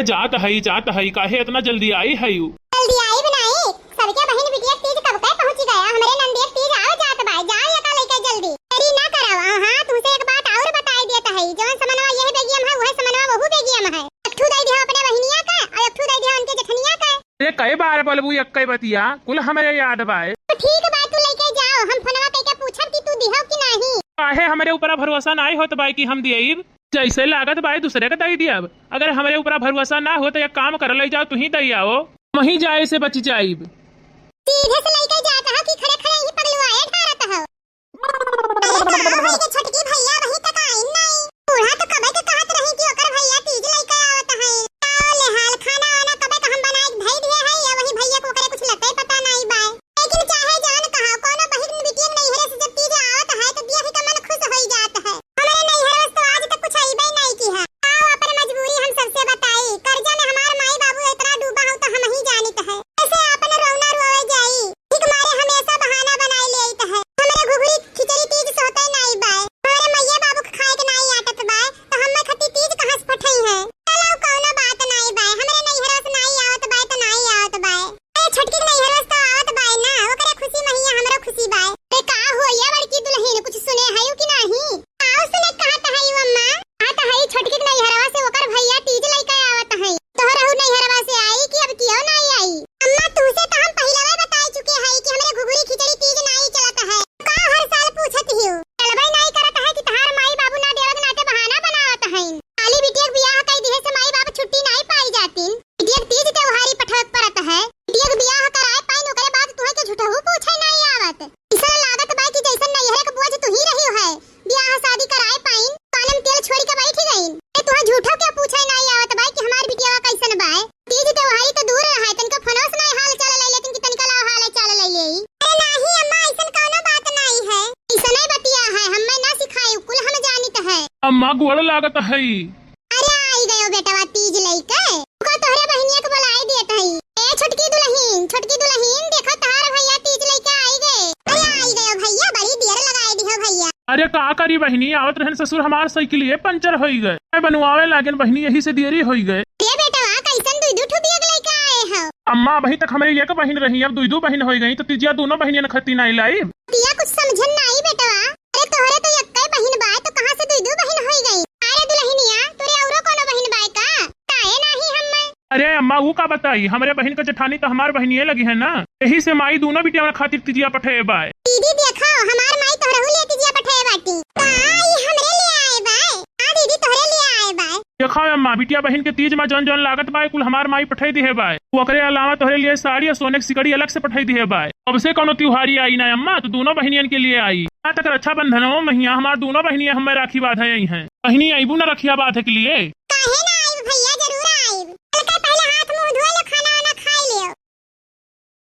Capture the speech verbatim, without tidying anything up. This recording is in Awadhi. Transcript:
जात हई, जात हई, काहे इतना जल्दी आई हई? जल्दी आई बनाई, सबके बहिन बिटिया तीज कब के पहुँची गया, हमरे नंदिया तीज आवे जात बा, जाओ एका लइके जल्दी, देरी ना करावा। हाँ, तुमसे एक बात और बताई देत हई, जौन समनवा यह बेगियम है, वह समनवा वहू बेगियम है। एक ठू दे दिया अपने बहिनिया का और एक ठू दे दिया उनके जेठनिया का। अरे कई बार बोलबू एक्कै बतिया, कुल हमरे याद बाय। तो ठीक बा, तू लइके जाओ, हम फोनवा कइके पूछब कि तू दिहो कि नाही। काहे हमरे ऊपरा भरोसा नाही होत बाय कि हम दियब? जैसे लागत बाय दूसरे के दई दियब। अगर हमरे ऊपरा भरोसा ना हो तो एक काम कर, लई जाओ, तू ही दई आओ, वहीं जाए से बच जाइब। सीधे से लइके जात हो कि खड़े खड़े ही पगलुआए ढारत हो? अरे का होई गे छोटकी, भैया वही तक आइन नाई। बूढ़ा तो कबे के कहत रही कि ओकर भैया तीज लइके आवत है। का ले हाल, खाना वाना कबे के हम बनाए के धई दिए है, या वही भैया को ओकरे कुछ लते पता नाई बाय। लेकिन चाहे जान कहा, कोनो बहिन बिटियन नैहरे से जब तीज आवत है तो दिया ही का मन खुश होई जात है। हमरे नैहरे से तो आज तक कुछ अइबे नाई की है। आओ अपन मजबूरी हम सबसे बताई, कर्जा में हमार माई बाबू इतना डूबा हो तो हम ही जानित है। कैसे आपन रोना रोवे जाई? ठीक मारे हमेशा बहाना बनाई लेइत है। हमरे घुघरी खिचड़ी तीज सोते नाई बाय। हमरे मइया बाबू के खाए के नाई आटत बाय, तो हम्मे खती तीज कहाँ से पठई है? चलो, कौनो बात नाई बाय। हमरे नैहरवा से नाई आवत बाय, तो नाई आवत बाय। अरे, छोटकी के नैहरवा से तो आवत बाय ना, ओकरे खुशी महिया हमरो खुशी बाय। अरे, का हो ये बड़की दुल्हन, कुछ सुने हयू कि नाही? आओ सुने कहत हई अम्मा। कहत हई छोटकी के नैहरवा से ओकर भैया तीज लइके आवत हई। तोहरहू नैहरवा से आई कि अब कियो नाई आई? अम्मा, तुहसे तो हम पहिलवे बताई चुके हई कि हमरे घुघुरी खिचड़ी तीज नाई चलत है। का हर साल पूछत हियो? चलबे नाई करत है कि तहार माई बाबू ना देवे के नाते बहाना बनावत हईन। खाली बिटिया के बियाह कई दिहे से माई बाप छुट्टी नाई पाई जातिन। बिटिया के तीज त्योहारी पठवे के परत है। बिटिया के बियाह कराए पाइन, ओकरे बाद तुहे के झूठहू पूछे नाई आवत। अइसन लागत बा कि जइसन नैहरे के बोझ तू ही रही है, बियाह शादी कराए पाइन, कानम तेल छोड़ी के बैठी गईन। ए, तुहे झूठो के पूछे नाई आवत बा कि हमार बिटिया कैसन बा? तीज त्योहारी तो दूर रहे, तनिका फोनवा से नाई हाल चाल ले लेतिन कि तनिका लाओ हाल चाल ले ले। अरे नाही अम्मा, अइसन कौनो बात नाई है। अइसने बतिया है, हम्मे ना सिखाई, कुल हम जानित है। अम्मा गोड़ लागत है। अरे आई गयो बेटवा तीज लइके। रुको तोहरे बहिनिया के बुलाई देत हई। ए छोटकी दुलहिन, छोटकी दुलहिन, देखो तहार भैया तीज लइके आई गए। अरे आई गयो भैया, बड़ी देर लगाए दिहो भैया। अरे का करी बहिनी, आवत रहन ससुर हमार साइकिलिये पंचर होई गए। मैं बनवावे लागेन बहिनी, यही से देरी होई गए। ए बेटवा, कैसन दुई दू ठो बैग लइके आए हो? अम्मा, अबही तक हमरे एक बहिन रही, अब दुई दू बहिन होई गई, तो तीजिया दोनों बहिनियन खती नाई लाई। तिया कुछ समझन नाई बेटवा। अरे तोहरे तो एक्कै बहिन बाय, तो कहाँ से दुई दू बहिन होई गई? अरे दुलहिनिया, तोरे औरो कोनो बहिन बाय का? काहे नाही हम्मे? अरे अम्मा, ऊ का बताई, हमरे बहिन के जेठानी तो हमार बहिनिये लगी है ना, यही से माई दोनों बिटिया खातिर तिजिया पठे बाय। दीदी देखो, हमार माई तोहरहू लिए तिजिया पठे बाटी। का ई हमरे लिए आए बाय? हाँ दीदी, तोहरे लिए आए बाय। देखो अम्मा, बिटिया बहिन के तीज मा जौन जौन लागत बाय, कुल हमार माई पठे दिहे बाय। ओकरे अलावा तोहरे लिए साड़ी और सोने के सिकड़ी अलग से पठे दिहे बाय। अब से कोनो त्योहारी आई ना अम्मा, तो दोनों बहिनियन के लिए आई। यहाँ तक रक्षाबंधनो महिया हमार दोनों बहिनिया हमें राखी बांधे आई हैं। बहिनी, अइबू ना रखिया बांधे के लिए?